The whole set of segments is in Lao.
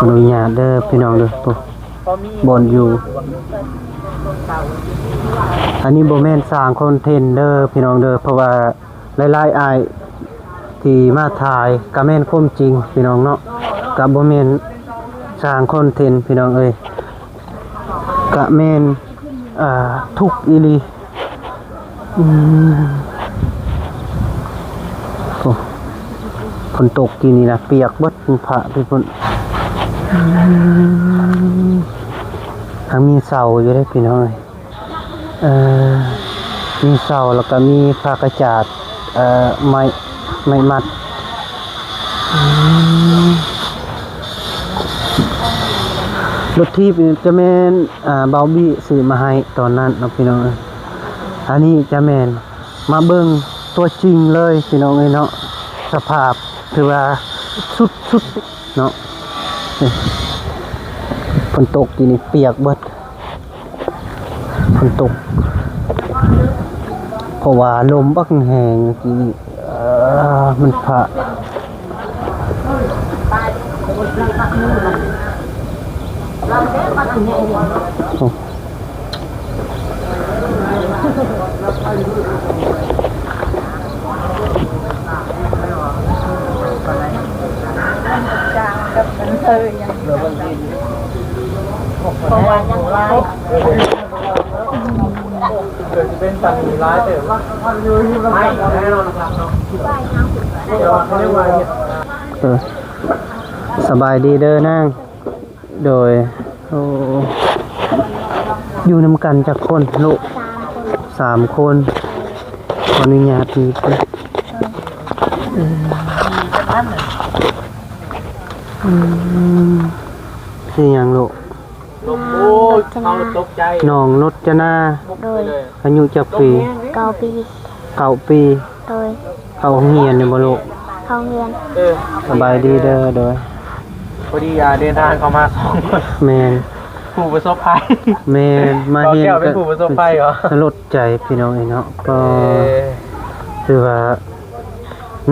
ອະນຸຍາດເດີພີ່ນ້ອງເດີ ໂອ້ ບ່ອນຢູ່. ອັນນີ້ບໍ່ແມ່ນສ້າງຄອນເທັນເດີພີ່ນ້ອງເດີ ເພາະວ່າຫຼາຍໆອ້າຍທີ່ມາຖ່າຍກະແມ່ນຄວາມຈິງພີ່ນ້ອງເນາະ ກະບໍ່ແມ່ນສ້າງຄອນເທັນພີ່ນ້ອງເອີຍ ກະແມ່ນ ອ່າ ທຸກອີ່ຫຼີ. ອືມ ໂອ້ ຝົນຕົກກີ້ນີ້ນະ ປຽກເບິດ ພະໄປພຸ້ນ. ອືມ ຍັງມີເສົາຢູ່ເດ້ພີ່ນ້ອງເອີຍ ເອີ ມີເສົາ ແລ້ວກະມີຜ້າກະຈາດ ເອີ ໄມ້ ໄມ້ມັດ. ອືມ ລົດຖີບນີ້ຈະແມ່ນ ອ່າ ບ່າວບີຊື້ມາໃຫ້ຕອນນັ້ນເນາະພີ່ນ້ອງເອີຍ. ອັນນີ້ຈະແມ່ນມາເບິ່ງຕົວຈິງເລີຍພີ່ນ້ອງເອີຍເນາະ ສະພາບຖືວ່າສຸດໆເນາະ. ນີ້ ຝົນຕົກກີ້ນີ້ປຽກເບິດ ຝົນຕົກ ເພາະວ່າລົມບັກແຮງກີ້ນີ້ ເອີ ມັນພະ ໂອ້. ເອີ ສະບາຍດີເດີນາງ. ໂດຍ ໂອ້ ຢູ່ນຳກັນຈັກຄົນລູກ? ສາມຄົນ ສາມຄົນ ຂໍອະນຸຍາດ ອືມ ຊື່ຫຍັງລູກ? ນ້ອງລົດຈະນາ ນ້ອງລົດຈະນາ ໂດຍ ອາຍຸຈັກປີ? ເກົ້າປີ ເກົ້າປີ ໂດຍ ເຂົ້າໂຮງຮຽນຢູ່ບໍ່ລູກ? ເຂົ້າໂຮງຮຽນ ເອີ ສະບາຍດີເດີ ໂດຍ ພໍດີ ອ່າ ເດີນທາງເຂົ້າມາສອງຄົນ ແມ່ນ ຜູ້ປະສົບໄພ ແມ່ນ ມາຮຽນ ເປັນຜູ້ປະສົບໄພເຫາະ ສະຫຼົດໃຈພີ່ນ້ອງເອີຍເນາະ ກໍ ເອີ ຖືວ່າ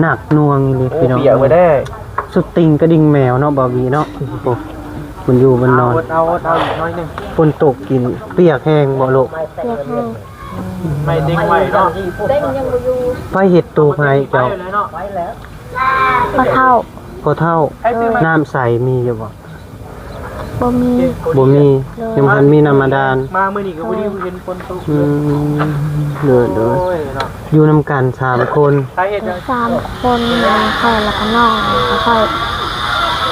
ໜັກໜ່ວງອີ່ຫຼີພີ່ນ້ອງ ໂອ້ ເປີຍກໄປແດ່ ສຸດຕິ່ງກະດິ່ງແມວເນາະ ບ່າວບີເນາະ ໂອ້ ມັນຢູ່ມັນນອນ ເອົາ ເອົາ ເອົາອີກໜ້ອຍໜຶ່ງ ຝົນຕົກກີ້ນີ້ ປຽກແຮງບໍ່ລູກ? ປຽກແຮງ ໄມ້ເຕັງໄວ້ເນາະ ເຕັງຍັງບໍ່ຢູ່ ໃຜເຮັດຕູບໃຫ້ເຈົ້າ? ພໍ່ເຖົ້າ ພໍ່ເຖົ້າ ນ້ຳໃສມີຢູ່ບໍ່? ບໍ່ມີ ບໍ່ມີ ໂດຍ ຍັງບໍ່ທັນມີນ້ຳບາດານ ມາມື້ນີ້ກໍພໍດີເຫັນຝົນຕົກ ອືມ ໂດຍ ໂດຍ ໂອ້ຍເນາະ ຢູ່ນຳກັນສາມຄົນ ສາມຄົນ ແມ່ຂ້ອຍ ແລ້ວກໍນ້ອງ ແລ້ວກໍຂ້ອຍ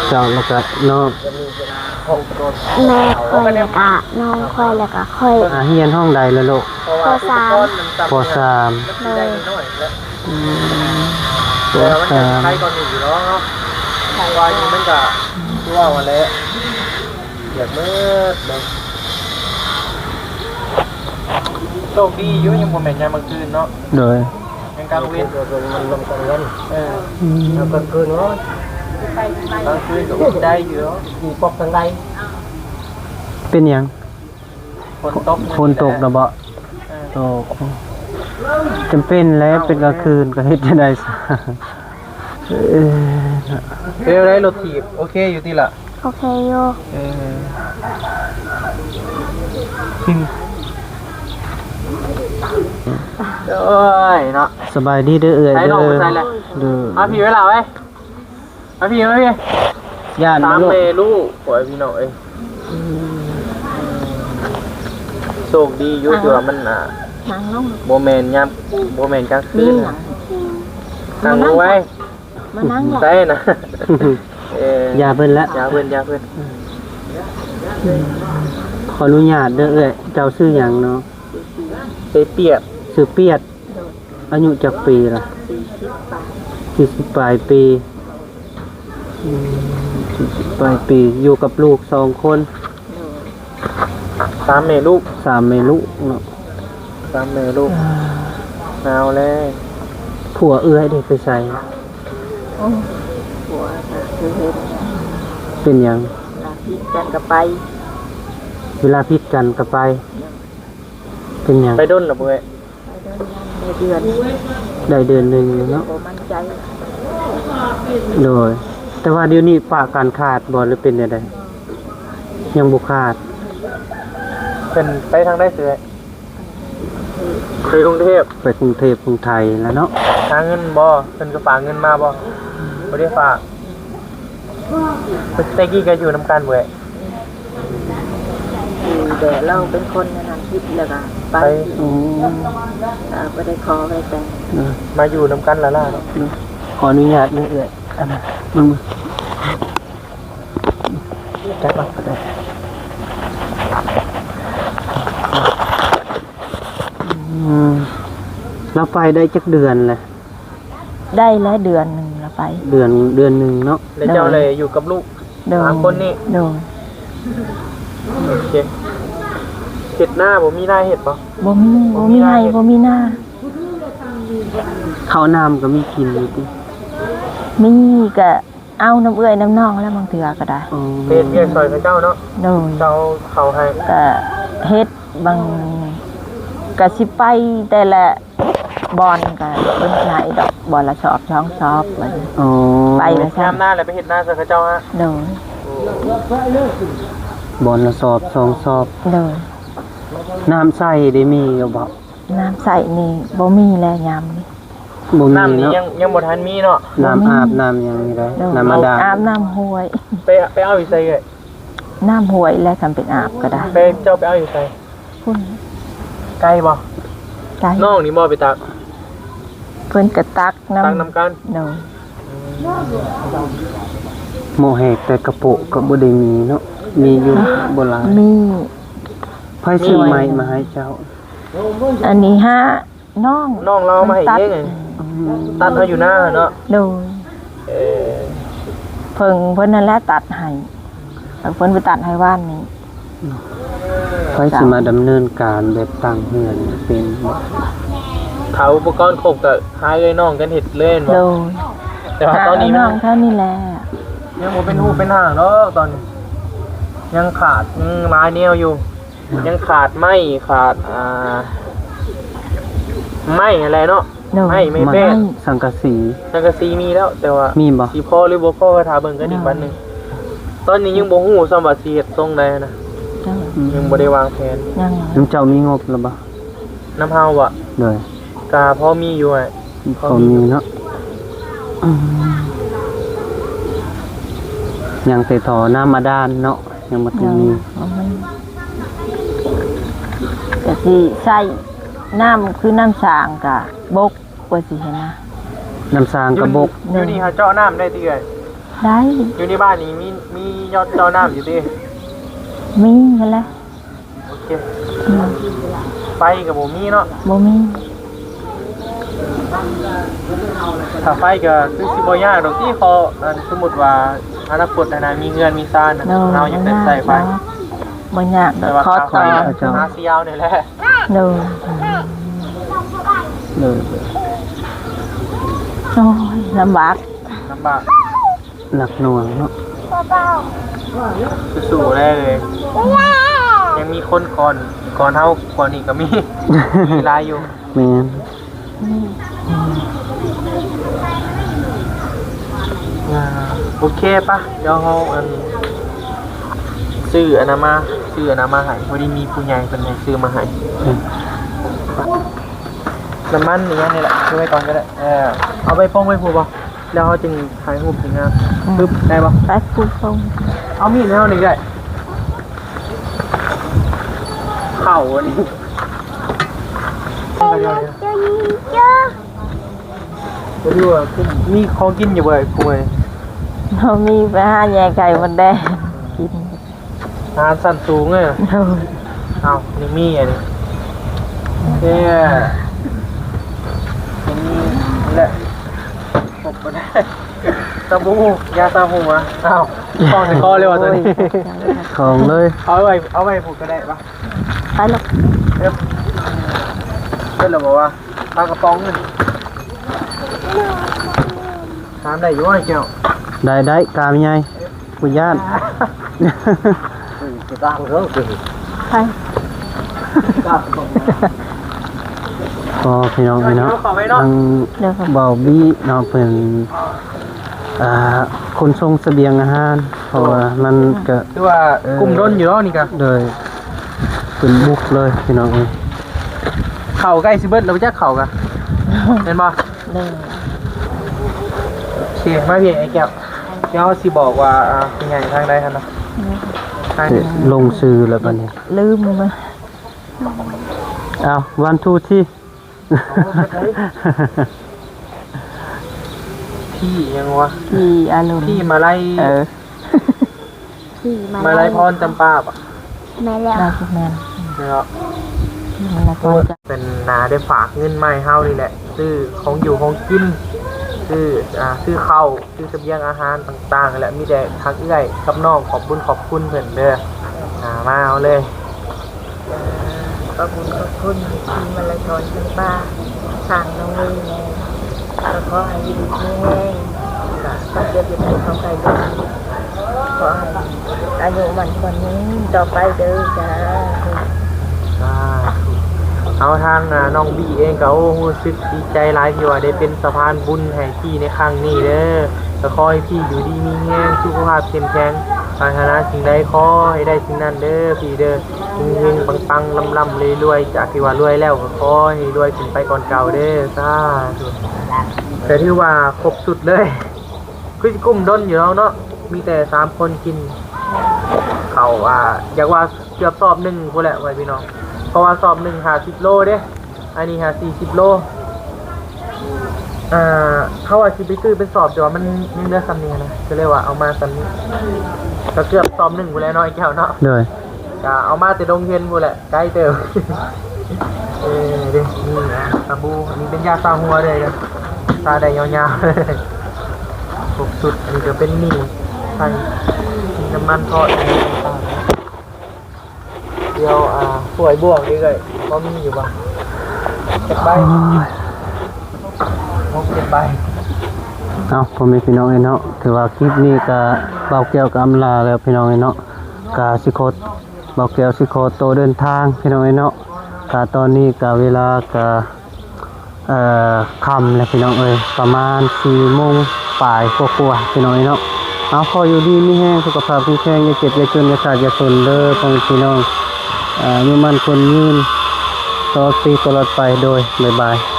ເຈົ້າ ແລ້ວກໍນ້ອງ ແມ່ຂ້ອຍ ແລ້ວກະນ້ອງຂ້ອຍ ແລ້ວກະຂ້ອຍ ອ່າ ຮຽນຫ້ອງໃດລະລູກ? ປໍສາມ ປໍສາມ ໂດຍ ອືມ ປໍສາມ ໄປກ່ອນນີ້ຢູ່ເນາະ ເພາະວ່າຢູ່ມັນກະຄືວ່າຫັ້ນແຫຼະ ປຽກໝົດເລີຍ ໂຊກດີຢູ່ ຍັງບໍ່ແມ່ນຍາມກາງຄືນເນາະ ໂດຍ ແມ່ນກາງເວັນ ມັນລົມກາງເວັນ ເອີ ອືມ ແລ້ວກາງຄືນເນາະ ກາງຄືນກໍອົບໄດ້ຢູ່ ມີປອກທາງໃດ ເປັນຫຍັງ? ຝົນຕົກ ຝົນຕົກນະບໍ? ເອີ ໂອ້ ຈຳເປັນແຫຼະ ເປັນກາງຄືນກໍເຮັດຈັ່ງໃດຊະ? ເອີ ເປັນໃດລົດຖີບ ໂອເຄຢູ່ຕິລະ? ໂອເຄຢູ່ ເອີ ໂອ້ຍເນາະ ສະບາຍດີເດີເອື້ອຍເດີ ເດີ ມາພີ້ໄວ້ລະເວີຍ ມາພີ້ ມາພີ້ ຢ້ານ ສາມແມ່ລູກ ພໍ່ແມ່ພີ່ນ້ອງເອີຍ ອືມ ໂຊກດີຢູ່ ທີ່ວ່າມັນ ອ່າ ນັ່ງລົງ ບໍ່ແມ່ນຍາມ ບໍ່ແມ່ນກາງຄືນ ນັ່ງລົງໄວ້ ມານັ່ງ ໃສ່ນະ ເອີ ຢ່າເພິ່ນລະ ຢ່າເພິ່ນ ຢ່າເພິ່ນ ອືມ ຂໍອະນຸຍາດເດີເອື້ອຍ ເຈົ້າຊື່ຫຍັງເນາະ? ຊື່ປຽດ ຊື່ປຽດ ໂດຍ ອາຍຸຈັກປີລະ? ສີ່ສິບປາຍ ສີ່ສິບປາຍປີ ອືມ ສີ່ສິບປາຍປີ ຢູ່ກັບລູກສອງຄົນ ໂດຍ ສາມແມ່ລູກ ສາມແມ່ລູກເນາະ ສາມແມ່ລູກ ອ່າ ໜາວແລ້ວ ຜົວເອື້ອຍເດ ໄປໃສ? ໂອ້ ຜົວກໍຄືເຫັນ ເປັນຫຍັງ? ເວລາຜິດກັນກໍໄປ ເວລາຜິດກັນກໍໄປ ໂດຍ ເປັນຫຍັງ? ໄປດົນລະບໍ່ເອື້ອຍ? ໄດ້ເດືອນ ໄດ້ເດືອນໜຶ່ງແລ້ວເນາະ ບໍ່ໝັ້ນໃຈ ໂດຍ ແ ແຕ່ວ່າດຽວນີ້ປະການຂາດບໍ່ ຫຼືເປັນແນວໃດ? ຍັງບໍ່ຂາດ. ເພິ່ນໄປທາງໃດເອື້ອຍ? ໄປກຸງເທບ. ໄປກຸງເທບ ກຸງໄທແລ້ວເນາະ. ຫາເງິນບໍ່? ເພິ່ນກໍຝາກເງິນມາບໍ່? ບໍ່ໄດ້ຝາກ. ແຕ່ກີ້ກໍຢູ່ນຳກັນເວີ້ຍ. ແຕ່ລາວເປັນຄົນອັນນັ້ນຜິດແລ້ວກໍໄປ. ໄປ. ອືມ. ກໍບໍ່ໄດ້ຂໍໄວ້ແຕ່ງ. ມາຢູ່ນຳກັນລະລະ. ຂໍອະນຸຍາດເດີ້ເອື້ອຍ. ອັນນັ້ນ ມັນ ຈັບເອົາກໍໄດ້. ອືມ. ລາວໄປໄດ້ຈັກເດືອນແລ້ວ? ໄດ້ແລ້ວເດືອນໜຶ່ງລະໄປ. ເດືອນ ເດືອນໜຶ່ງເນາະ. ແລ້ວເຈົ້າ ໂດຍ ໄດ້ຢູ່ກັບລູກ ໂດຍ ສາມຄົນນີ້? ໂດຍ. ໂອເຄ. ເຮັດນາບໍ່ ມີນາເຮັດບໍ່? ບໍ່ມີ ບໍ່ມີໄຮ່ ບໍ່ມີນາ. ເຂົ້ານ້ຳກໍມີກິນຢູ່ຕິ? ມີ ກະເອົານຳເອື້ອຍນຳນ້ອງແລ້ວ ບາງເທື່ອກໍໄດ້. ອໍ ໄປເຮັດວຽກຊ່ອຍເຂົາເຈົ້າເນາະ. ໂດຍ. ເຈົ້າເຂົ້າໃຫ້. ກະເຮັດບາງ ກະຊິໄປແຕ່ລະບ່ອນ ກະເພິ່ນໃຫ້ດອກ ບ່ອນລະສອບສອງສອບ. ອໍ ໄປວ່າຊັ້ນ. ຍາມນາແລ້ວໄປເຮັດນາຊ່ອຍເຂົາເຈົ້າຮະ? ໂດຍ. ບ່ອນລະສອບສອງສອບ. ໂດຍ. ນ້ຳໃຊ້ໄດ້ມີຢູ່ບໍ່? ນ້ຳໃຊ້ນີ້ບໍ່ມີແລ້ວຍາມນີ້. ບໍ່ມີເນາະ. ນ້ຳນີ້ຍັງ ຍັງບໍ່ທັນມີເນາະ. ນ້ຳອາບ ບໍ່ມີ ນ້ຳຫຍັງນີ້ໄດ໋. ໂດຍ. ນ້ຳບາດານ. ອາບນ້ຳຫ້ວຍ. ໄປ ໄປເອົາຢູ່ໃສເອື້ອຍ? ນ້ຳຫ້ວຍແຫຼະ ຄັນເປັນອາບກໍໄດ້. ໄປ ເຈົ້າໄປເອົາຢູ່ໃສ? ພຸ້ນ. ໄກບໍ່? ໄກ. ນ້ອງນີ້ບໍ່ໄປຕັກ? ເພິ່ນກໍຕັກນຳ. ຕັກນຳກັນ. ໂດຍ. ໝໍ້ແຫກແຕ່ກະໂປະກໍບໍ່ໄດ້ມີເນາະ. ມີຢູ່ບໍ່ຫຼາຍ. ມີ. ໃຜຊື້ໄມ້ມາໃຫ້ເຈົ້າ? ອັນນີ້ຫານ້ອງ ນ້ອງລາວມາໃຫ້ເອງ. ຕັດ ອືມ ຕັດເອົາຢູ່ນາເນາະ. ໂດຍ. ເອີ ເພິ່ນ ເພິ່ນນັ້ນແຫຼະຕັດໃຫ້ ແລ້ວເພິ່ນໄປຕັດໃຫ້ວານນີ້. ໃຜຊິມາດຳເນີນການແບບຕັ້ງເຮືອນເປັນບໍ່? ຖ້າອຸປະກອນຄົບກໍຫາເອື້ອຍນ້ອງກັນເຮັດເລີຍແມ່ນບໍ່? ໂດຍ. ແຕ່ວ່າຕອນນີ້ ຫາເອື້ອຍນ້ອງເທົ່ານີ້ແຫຼະ. ຍັງບໍ່ເປັນຮູບເປັນຮ່າງດອກຕອນນີ້ ຍັງຂາດ ຍັງຫຼາຍແນວຢູ່. ຍັງຂາດໄມ້ ຂາດ ອ່າ ໄມ້ຫັ້ນແຫຼະເນາະ. ໂດຍ. ໄມ້ ໄມ້ແປ້ນ ໄມ້ ສັງກະສີ. ສັງກະສີມີແລ້ວ ແຕ່ວ່າມີບໍ່ ຊິພໍຫຼືບໍ່ພໍ ກໍຖ້າເບິ່ງກັນອີກວັນໜຶ່ງ. ໂດຍ. ຕອນນີ້ຍັງບໍ່ຮູ້ຊ້ຳວ່າຊິເຮັດຊົງໃດນະ. ໂດຍ. ອືມ ຍັງບໍ່ໄດ້ວາງແຜນ. ຍັງ. ນຳເຈົ້າມີງົບແລ້ວບໍ່? ນຳເຮົາບໍ່? ໂດຍ. ກະພໍມີຢູ່ ພໍມີເນາະ. ອືມ ຍັງແຕ່ທໍ່ນ້ຳບາດານເນາະ ຍັງບໍ່ທັນມີ. ໂດຍ. ກະຊິໃຊ້ນ້ຳຄືນ້ຳສ້າງກະບົກ ກວ່າຊິຫັ້ນນະ. ນ້ຳສ້າງກະບົກ. ຢູ່ນີ້ຫາເຈາະນ້ຳໄດ້ຕິເອື້ອຍ? ໄດ້. ຢູ່ໃນບ້ານນີ້ມີ ມີເຈາະ ເຈາະນ້ຳຢູ່ຕິ? ມີຫັ້ນແຫຼະ. ໂອເຄ. ອືມ ໄຟກໍບໍ່ມີເນາະ? ບໍ່ມີ. ຖ້າໄຟກໍຄືຊິບໍ່ຍາກດອກຕິ ຂໍ ອັນ ສົມມຸດວ່າອະນາຄົດຫັ້ນນະ ມີເຮືອນມີຊານນະ. ໂດຍ. ເຮົາຢາກໄດ້ໃຊ້ໄຟ. ບໍ່ຍາກດອກ ແຕ່ວ່າ ຂໍຕໍ່ ຫາຊິເອົານີ້ແຫຼະ. ໂດຍ. ໂດຍ. ໂອ້ຍ ລຳບາກ ລຳບາກ. ໜັກໜ່ວງເນາະ. ສູ້ໆແລ້ວເລີຍ. ຍັງມີຄົນກ່ອນ ກ່ອນເຮົາກວ່ານີ້ກໍມີ ມີຫຼາຍຢູ່. ແມ່ນ. ອ່າ ໂອເຄປະ ດຽວເຮົາ ອັນ ຊື້ອັນນັ້ນມາ ຊື້ອັນນັ້ນມາໃຫ້ ພໍດີມີຜູ້ໃຫຍ່ເພິ່ນໃຫ້ຊື້ມາໃຫ້. ອືມ ນ້ຳມັນອີ່ຫຍັງນີ້ແຫຼະ ເກັບໄວ້ກ່ອນກໍໄດ້. ເອີ ເອົາໄປປົງໄວ້ພຸ້ນບໍ່? ແລ້ວເຮົາຈຶ່ງຖ່າຍຮູບສວຍງາມ. ອືມ ປຶບ ໄດ້ບໍ່? ໄປປຸ້ງ ເອົາມີດໃຫ້ເຮົານີ້ກໍໄດ້. ເຂົ້າອັນນີ້ ບໍ່ຮູ້ວ່າມີຂອງກິນຢູ່ບໍ່ ຜູ້ໃດ? ບໍ່ມີ ໄປຫາແຍ່ໄຂ່ມົດແດງກິນ. ອາຫານຊັ້ນສູງເດ້. ໂດຍ. ເອົ້າ ນີ້ມີອັນນີ້ ເອີ ນີ້ແຫຼະ ຄົບບໍ່ໄດ້. ສະບູ່ ຢາສະຫົວ. ເອົ້າ ຂອງໃສ່ຄໍເລີຍວ່າຕົວນີ້. ໂອ້ຍ ຂອງເລີຍ. ເອົາໄວ້ ເອົາໄວ້ພຸ້ນກໍໄດ້ປະ. ໄປລູກ. ເອີ ເພິ່ນລະບອກວ່າ ປາກະປ໋ອງນີ້ ຫາມໄດ້ຢູ່ບໍ່ແກ້ວ? ໄດ້ ໄດ້ ກາມໃຫຍ່. ບໍ່ຢ້ານ. ໃຜ? ກໍພີ່ນ້ອງເອີຍເນາະ ທາງບ່າວບີເນາະ ເພິ່ນ ອ່າ ຂົນສົ່ງສະບຽງອາຫານ ເພາະວ່າມັນກະ ຄືວ່າ ເອີ ກຸ້ມດົນຢູ່ເນາະນີ້ກະ ໂດຍ ເປັນບຸກເລີຍພີ່ນ້ອງເອີຍ. ເຂົ້າໃກ້ຊິເບິດແລ້ວຈັກເຂົ້າກະ ແມ່ນບໍ່? ໂດຍ ໂອເຄ ມາພີ່ໄອ້ແກ້ວ ດຽວເຮົາຊິບອກວ່າ ອ່າ ຜູ້ໃຫຍ່ທາງໃດຫັ້ນນະ ອືມ ທາງ ລົງຊື່ແລ້ວບັດນີ້ ລືມ ເອົາ ວັນທູທີ ພີ່ຫຍັງວະ? ພີ່ອາລຸນ ພີ່ມາໄລ ເອີ ພີ່ມາໄລ ມາໄລພອນຈຳປາປະ? ແມ່ນແລ້ວ ໜ້າຊິແມ່ນ ເນາະ ພີ່ມາໄລພອນຈຳ ເປັນໜ້າໄດ້ຝາກເງິນມາໃຫ້ເຮົານີ້ແຫຼະ ຊື້ຂອງຢູ່ຂອງກິນ ຊື້ ອ່າ ຊື້ເຂົ້າ ຊື້ສະບຽງອາຫານຕ່າງໆ ແລະ ມີແຕ່ທັກເອື້ອຍກັບນ້ອງ ຂອບບຸນຂອບຄຸນເພິ່ນເດີ ອ່າ ມາເອົາເລີຍ. ຂອບຄຸນຂອບຄຸນທີ່ມາລະທອນເປັນປ້າ ທາງນ້ອງເລີຍແດ່ ກໍຂໍໃຫ້ຢູ່ດີມີແຮງ ກໍຄວາມເຈັບຢ່າໄດ້ເຂົ້າໃກ້ຕົວ ຂໍໃຫ້ອາຍຸໝັ້ນຂວັນຍືນຕໍ່ໄປເດີ ສາທຸ ສາທຸ. ເອົາ ທາງ ອ່າ ນ້ອງບີເອງກໍ ໂອ້ ຮູ້ສຶກດີໃຈຫຼາຍທີ່ວ່າໄດ້ເປັນສະພານບຸນໃຫ້ພີ່ໃນຄັ້ງນີ້ເດີ ກໍຂໍໃຫ້ພີ່ຢູ່ດີມີແຮງ ສຸຂະພາບເຂັ້ມແຂງ ປາດຖະໜາສິ່ງໃດຂໍໃຫ້ໄດ້ສິ່ງນັ້ນເດີພີ່ເດີ. ເຮັງໆ ປັງໆ ລ່ຳໆ ລວຍໆ ຈາກທີ່ວ່າລວຍແລ້ວກໍຂໍໃຫ້ລວຍຂຶ້ນໄປກ່ອນເກົ່າເດີ ສາທຸ. ກໍຖືວ່າຄົບຊຸດເລີຍ ຄືຊິກຸ້ມດົນຢູ່ດອກເນາະ ມີແຕ່ສາມຄົນກິນເຂົ້າ ອ່າ ຢາກວ່າເກືອບສອບໜຶ່ງພຸ້ນແຫຼະ ພໍ່ແມ່ພີ່ນ້ອງ ເພາະວ່າສອບໜຶ່ງຫ້າສິບໂລເດ້ ອັນນີ້ຫາສີ່ສິບໂລ ອ່າ ເຮົາວ່າຊິໄປຊື້ເປັນສອບ ແຕ່ວ່າມັນຍັງເຫຼືອສ່ຳນີ້ນະ ກໍເລີຍວ່າເອົາມາສ່ຳນີ້ ກໍເກືອບສອບໜຶ່ງພຸ້ນແຫຼະເນາະ ໄອ້ແກ້ວເນາະ ໂດຍ ກໍເອົາມາແຕ່ດົງເຫັນພຸ້ນແຫຼະ ໄກເຕີບ ເອີ ເດ້ ນີ້ນະ ສະບູ ອັນນີ້ເປັນຢາຊາຫົວເດີ ຊາໄດ້ຍາວໆ ຄົບຊຸດ ອັນນີ້ກໍເປັນໝີ່ ໃສ່ ມີນ້ຳມັນທອດ ດຽວ ອ່າ ຖ້ວຍບ່ວງນີ້ເອື້ອຍ ພໍມີຢູ່ບໍ່? ຈັກໃບ? ໂອ້ຍ ຫົກເຈັດໃບ. ເອົ້າ ພໍ່ແມ່ພີ່ນ້ອງເອີຍເນາະ ຖືວ່າຄລິບນີ້ກະ ບ່າວແກ້ວກະອຳລາແລ້ວພີ່ນ້ອງເອີຍເນາະ ກະຊິຂໍ ບ່າວແກ້ວຊິຂໍໂຕເດີນທາງພີ່ນ້ອງເອີຍເນາະ ກະຕອນນີ້ກະເວລາກະ ເອີ ຄ່ຳແລ້ວພີ່ນ້ອງເອີຍ ປະມານສີ່ໂມງປາຍກວ່າໆ ພີ່ນ້ອງເອີຍເນາະ. ເອົາ ຂໍຢູ່ດີມີແຮງ ສຸຂະພາບແຂງແຂງ ຢ່າເຈັບຢ່າຈົນ ຢ່າຂາດຢ່າຈົນເດີພໍ່ແມ່ພີ່ນ້ອງ ເອີ ອາຍຸໝັ້ນຂວັນຍືນ ຕະຫຼອດປີຕະຫຼອດໄປ ໂດຍ ບາຍບາຍ.